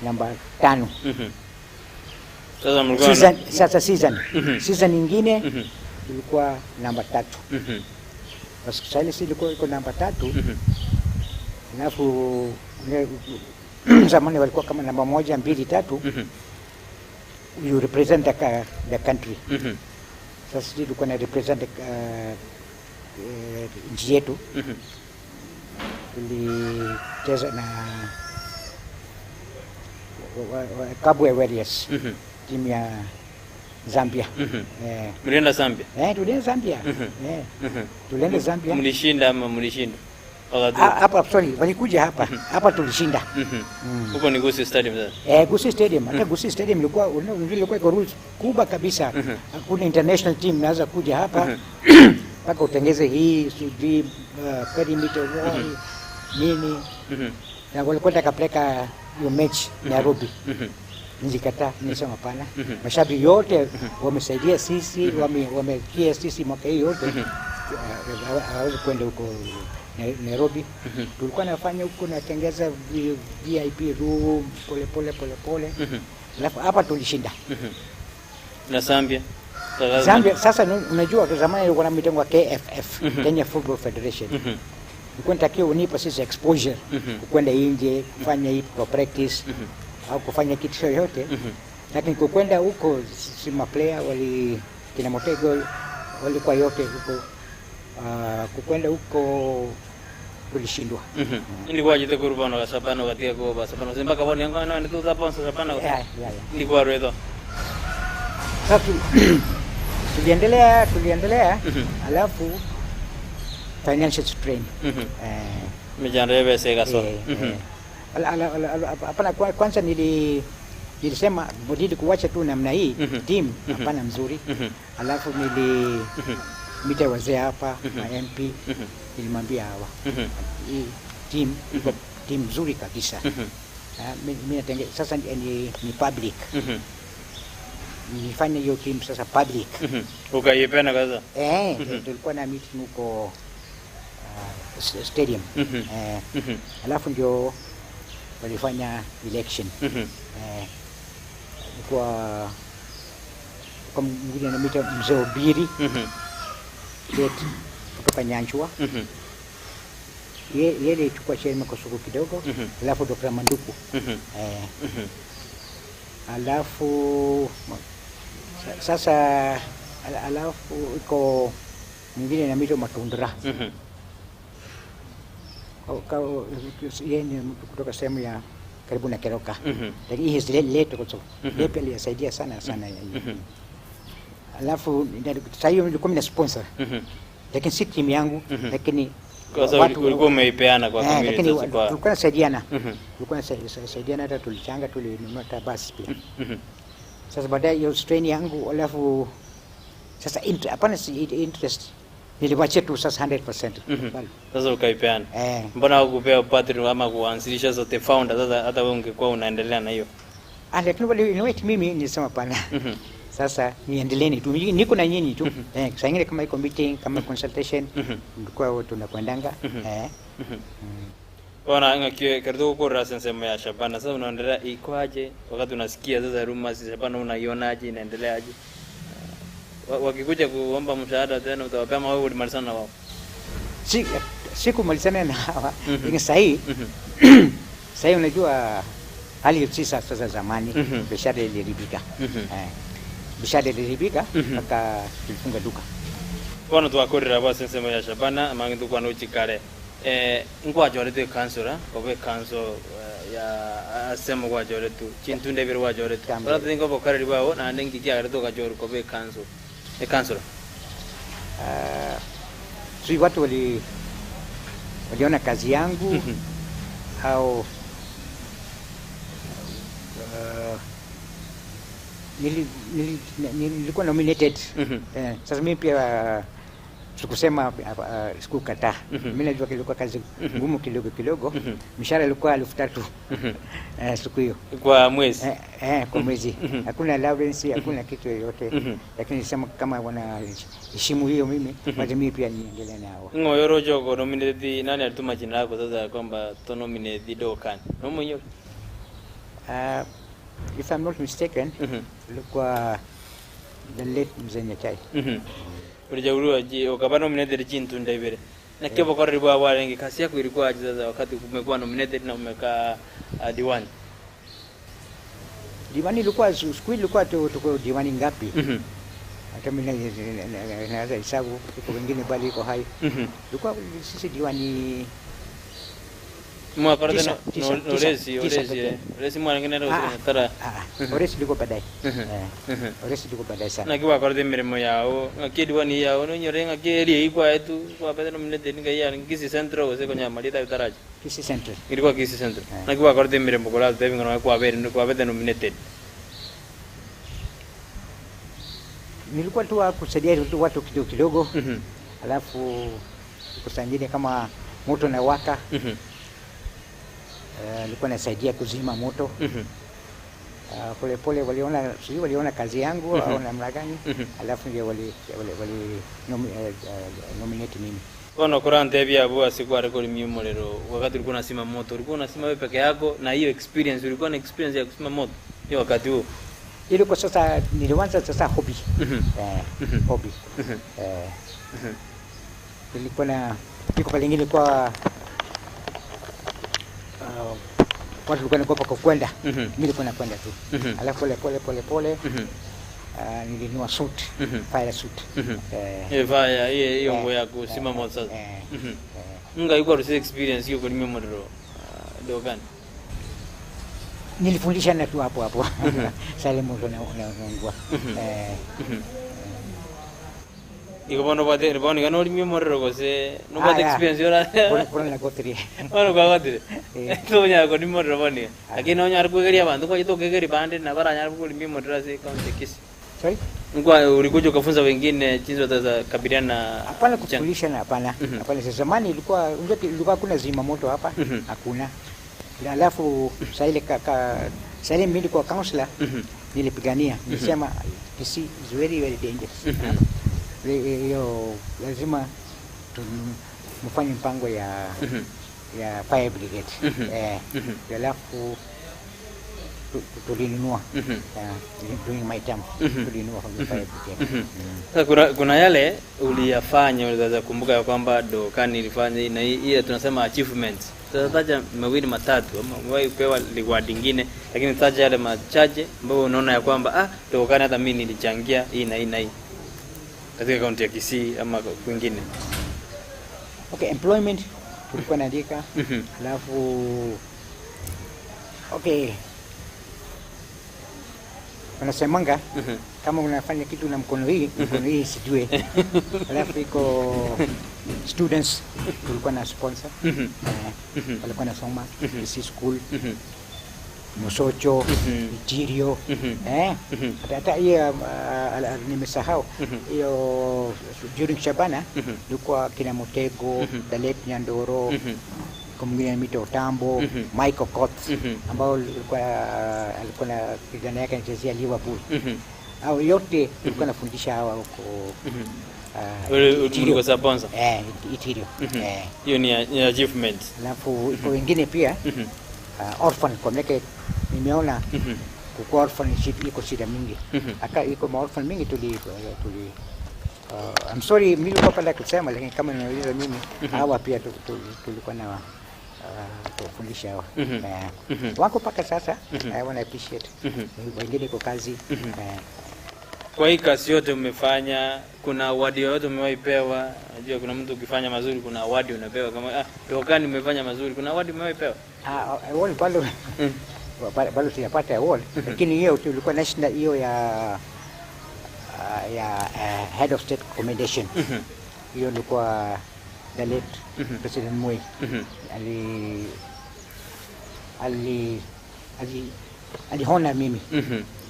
namba 5. Sasa mlikuwa season, sasa season. Season nyingine tulikuwa namba 3. Basi sasa sisi ilikuwa iko namba 3. Alafu zamani walikuwa kama namba 1, 2, 3. You represent the country. Sasa sisi tulikuwa na represent nchi yetu. Tulicheza na Kabwe Warriors, timu ya Zambia. Mlienda Zambia? Tulienda Zambia. Tulienda Zambia. Mlishinda ama mlishinda? Hapa sorry, walikuja hapa. Hapa tulishinda. Huko ni Gusii Stadium sasa. Gusii Stadium. Hata Gusii Stadium ilikuwa ilikuwa iko rules kubwa kabisa. Hakuna international team naweza kuja hapa mpaka utengeze hii sijui perimeter wall nini. Na walikuwa takapeleka hiyo mechi Nairobi. Nilikataa, nilisema hapana. Mashabiki yote wamesaidia sisi, wamekia sisi mwaka hii yote. Hawezi kwenda huko Nairobi. Tulikuwa nafanya huko natengeza VIP room pole pole pole pole. Alafu hapa tulishinda. Na Zambia? Zambia sasa unajua kwa zamani ilikuwa na mitengo ya KFF, Kenya Football Federation. Ilikuwa inatakiwa unipa sisi exposure kwenda nje kufanya hii kwa practice au kufanya kitu chochote. Lakini kwenda huko si maplayer wali kina Motego walikuwa yote huko. Kukwenda huko tulishindwa. Ilikuwa jite kurubano ka Shabana katika kwa Shabana mpaka boni yangu na ndio za ponsa Shabana. Yeah. Ilikuwa redo. Sasa tuliendelea alafu financial strain. Mijandebe pesa so. Hapana, kwanza nilisema nili kuacha tu namna hii team hapana mzuri. Alafu nili mita wazee hapa na MP nilimwambia hawa hii team iko team nzuri kabisa. Mimi natenge sasa ni public. Nilifanya hiyo team sasa public. Ukaipenda kaza. Tulikuwa na meeting huko stadium. Alafu ndio walifanya election. Kwa mwingine na mita Mzee Obiri. Kutoka Nyanchwa. Yeye alichukua chairman kwa suku kidogo. Alafu Dr. Manduku. Alafu sasa alafu iko mwingine na mito Matundra. Yeye ni mtu kutoka sehemu ya karibu na Keroka. Lakini hii is late also. Yeye pia alisaidia sana sana. Alafu sasa hiyo nilikuwa na sponsor. Lakini si timu yangu, lakini kwa sababu ulikuwa umeipeana kwa community. Lakini tulikuwa tunasaidiana. Tulikuwa tunasaidiana, hata tulichanga, tulinunua hata basi pia. Sasa baadaye hiyo strain yangu, alafu sasa hapana si interest niliwachia tu sasa 100%. Sasa ukaipeana. Mbona hukupea padri ama kuanzilisha zote founder sasa hata wewe ungekuwa unaendelea na hiyo? Lakini wale invite mimi nilisema hapana. Sasa niendeleeni tu, niko na nyinyi tu. Saa ingine kama iko meeting, kama consultation, ndikuwa tunakwendanga. Ona ngakio karibu kwa sensemo ya Shabana. Sasa unaendelea ikoaje wakati unasikia sasa rumors Shabana, unaionaje, inaendeleaje? Wakikuja kuomba mshahara tena utawapea ama wewe ulimalizana na wao? Si sikumalizana na hawa. Lakini sahii sahii unajua hali si sasa zamani. Biashara iliharibika. Biashara iliharibika mpaka tulifunga duka. Bono twakorera bwa sensemo ya Shabana mangi tukwana uchikare. Ngwajore councilor obe council ya asemo gwajore tu chintunde biro gwajore tu. Kambe. Ora tingo bokareri bwao na nengi kiagere tukajore kobe council. Councilor. Sijui watu waliona kazi yangu au nilikuwa nominated. Sasa mimi pia sikusema, sikukataa. Mimi najua kilikuwa kazi ngumu kidogo kidogo. Mshahara ilikuwa 3,000 siku hiyo. Kwa mwezi. Kwa mwezi. Hakuna allowance, hakuna kitu yoyote. Lakini nilisema kama wanaheshimu hiyo mimi, basi mimi pia niendelee nao. Ngoyoro jogo nominated, nani alituma jina lako sasa kwamba to nominate Dokani? No mwenyewe. If I'm not mistaken, ilikuwa the late Mzee Nyachae. Ulichaguliwa je, ukaba nominated chintu ndebere. Na kipo kwa ribu wa rengi kasi yako ilikuwa aje sasa wakati umekuwa nominated na umekaa diwani? Diwani ilikuwa siku ilikuwa tuko diwani ngapi? Hata mimi naweza hesabu, iko wengine bali iko hai. Ilikuwa sisi diwani Mwa tisa, no tisa, oresi tisa oresi pekee. Oresi mwa ngine ro Ah, tara. Oresi ilikuwa baadaye. Oresi ilikuwa baadaye sana. Na kiwa kwa mirimo yao, ngaki diwani yao no nyore ngaki eri ikwa etu kwa pete nominated ngai ya Kisii Central ose konya malita utaraji. Kisii Central. Ilikuwa Kisii Central. Na kiwa kwa mirimo kola tebi ngona kwa bere kwa pete nominated. Nilikuwa tu kusaidia tu watu kidogo kidogo. Alafu kusanyine kama moto na waka. Nilikuwa nasaidia kuzima moto. Pole pole waliona, sijui waliona kazi yangu au namna gani. Alafu ndio wali nominate mimi. Kono kurante bia bua siku arekori miumolero wakati ulikuwa unasima moto, ulikuwa unasima wewe peke yako, na hiyo experience ulikuwa na experience ya kusima moto hiyo wakati huo? Ilikuwa sasa nilianza sasa hobby. Hobby. Nilikuwa na iko pale ingine kwa watu walikuwa wanaogopa kwa kwenda. Mimi nilikuwa nakwenda tu. Alafu pole pole pole pole, nilinunua suit, fire suit. Fire hiyo nguo ya kusima moto sasa. Nga yuko rusi experience hiyo kulima moto dogani. Nilifundisha na tu hapo hapo. Sale moto na unaungua. Iko bono bate bono gano limio morero gose no bate experience yora. Bono bono na gotri. Bono kwa gotri. To nya ko limio morero boni. Lakini onya arikugeria bantu kwa jito kegeri bande na bara nya arikugeria limio morero ase kaunti Kisii. Sorry? Ngwa ulikuja ukafunza wengine jinsi wataweza kabiliana na Hapana kufundisha na hapana. Hapana, zamani ilikuwa unajua ilikuwa hakuna zima moto hapa. Hakuna. Alafu sasa ile sasa ile mimi nilikuwa counselor, nilipigania. Nilisema Kisii is very very dangerous. Hiyo lazima mfanye mpango ya fire brigade. Alafu tulinunua. During my time tulinunua from the fire brigade. Sasa kuna yale uliyafanya unaweza kumbuka ya kwamba Dokani ilifanya na hii tunasema achievements. Sasa taja mawili matatu ama umewahi kupewa reward nyingine, lakini taja yale machache ambayo unaona ya kwamba Dokani hata mimi nilichangia hii na hii na hii katika kaunti ya Kisii ama kwingine. Okay, employment tulikuwa naandika. Alafu okay, wanasemanga kama unafanya kitu na mkono hii, mkono hii sijue. Alafu iko students tulikuwa na sponsor. Walikuwa nasoma Kisii School, Mosocho, Ichirio. Hata hiyo nimesahau. Hiyo during Shabana ilikuwa kina Motego, Dalet Nyandoro, kwa mwingine anaitwa Otambo, Michael Kotz, ambao alikuwa na kijana yake anachezea Liverpool. Hao yote nilikuwa nafundisha hawa huko. Itirio. Ulikuwa sponsor. Eh, Itirio. Eh, Hiyo ni achievement. Alafu iko wengine pia orphan kwa maana nimeona kukuwa orphan iko shida mingi. Aka iko maorphan mingi tuli I'm sorry mimi nilikuwa pale kusema, lakini kama ninauliza mimi hawa pia tulikuwa na tufundisha hawa. Wako mpaka sasa. I wanna appreciate wengine iko kazi. Kwa hii kazi yote umefanya, kuna award yoyote umewahi pewa? Najua kuna mtu ukifanya mazuri kuna award unapewa kama tokani umefanya mazuri, kuna award umewahi pewa? Ah, award bado bado sijapata award, lakini hiyo tulikuwa national hiyo ya head of state commendation. Hiyo ilikuwa the late President Moi ali ali ali alihona mimi.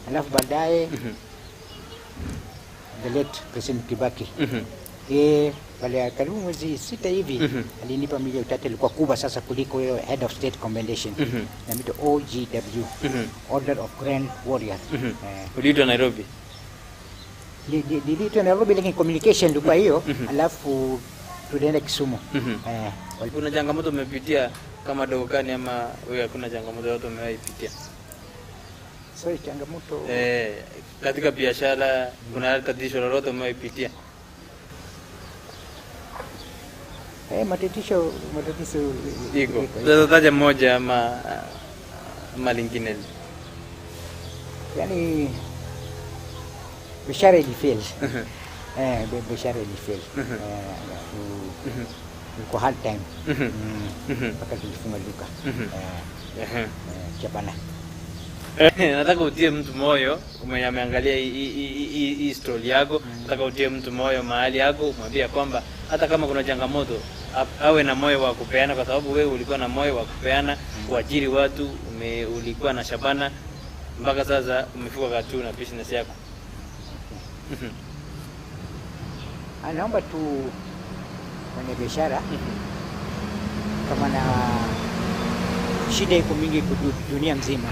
Alafu baadaye the late President Kibaki, yeye baada ya karibu mwezi 6 hivi alinipa milioni 3, ilikuwa kubwa sasa kuliko hiyo head of state commendation. Na OGW, Order of Grand Warrior. Uliitwa Nairobi? Niliitwa Nairobi, lakini communication ilikuwa hiyo, alafu tulienda Kisumu. Kuna changamoto umepitia kama Dogokani ama wewe hakuna changamoto yoyote umewahi pitia? Sorry, changamoto? Katika biashara kuna tatizo lolote umewahi pitia? Matatizo Iko. Sasa taja moja ama lingine. Yani biashara ilifail. Biashara ilifail. Ilikuwa hard time. Mpaka tulifunga duka. Chabana. Nataka utie mtu moyo mwenye ameangalia hii story yako. Nataka utie mtu moyo mahali yako, umwambie kwamba hata kama kuna changamoto awe na moyo wa kupeana, kwa sababu wewe ulikuwa na moyo wa kupeana, kuajiri watu, ulikuwa na Shabana mpaka sasa umefika katu na business yako. Naomba tu mwenye biashara kama na shida iko mingi dunia mzima,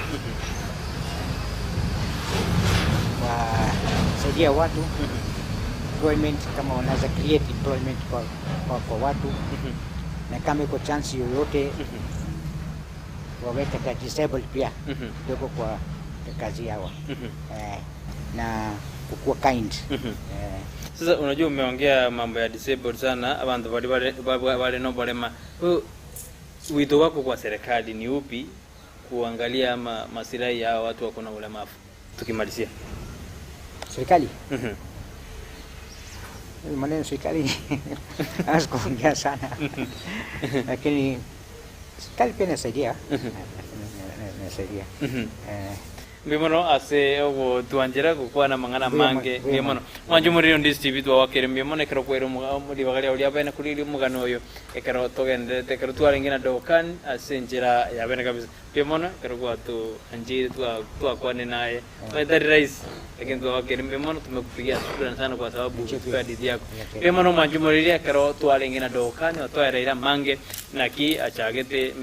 wasaidia watu employment, kama wanaweza create employment kwa watu, na kama iko chance yoyote waweke hata disabled pia kidogo kwa kazi yao, na kukuwa kind. Sasa unajua umeongea mambo ya disabled sana, abantu bali no balema. Wito wako kwa serikali ni upi kuangalia ama masilahi ya watu wako na ulemavu? Tukimalizia. Serikali? Maneno serikali hawezi kuongea sana. Lakini serikali pia inasaidia. Inasaidia. Mbimono ase ogo tuanjera gukwana mangana mange mbimono mwanju muri on this TV twawakire mbimono ekero kwero muri bagaria uria bene kuri mugano oyo ekero togendete ekero twarengena dokan ase njira ya bene kabisa mbimono ekero gwatu anjiri twakwane naye tari rais lakini twawakire mbimono tumekupigia shukrani sana kwa sababu kwa hadithi yako mbimono mwanju muri ekero twarengena dokan otwareira mange naki achagete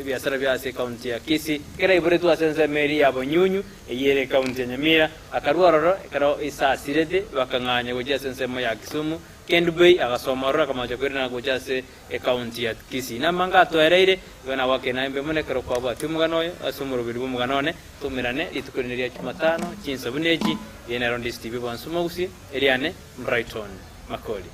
biashara bya ase county ya Kisii kera ibure twasenze meri ya Bonyunyu eyere county ya Nyamira akarwaroro ekero isasirete bakang'anya gochia ase ensemo ya Kisumu Kendu Bay agasomorora akamacha kwirana gochia ase county ya Kisii namanga atwereire igo wake naembe mone ekero kwabwatia omogano oyo ase omoroberi bwa omogano one tumirane rituko rinde ria Jumatano chinsabuni echi eye nero Ndisi TV bonsi omogusi eriane Brighton Makori.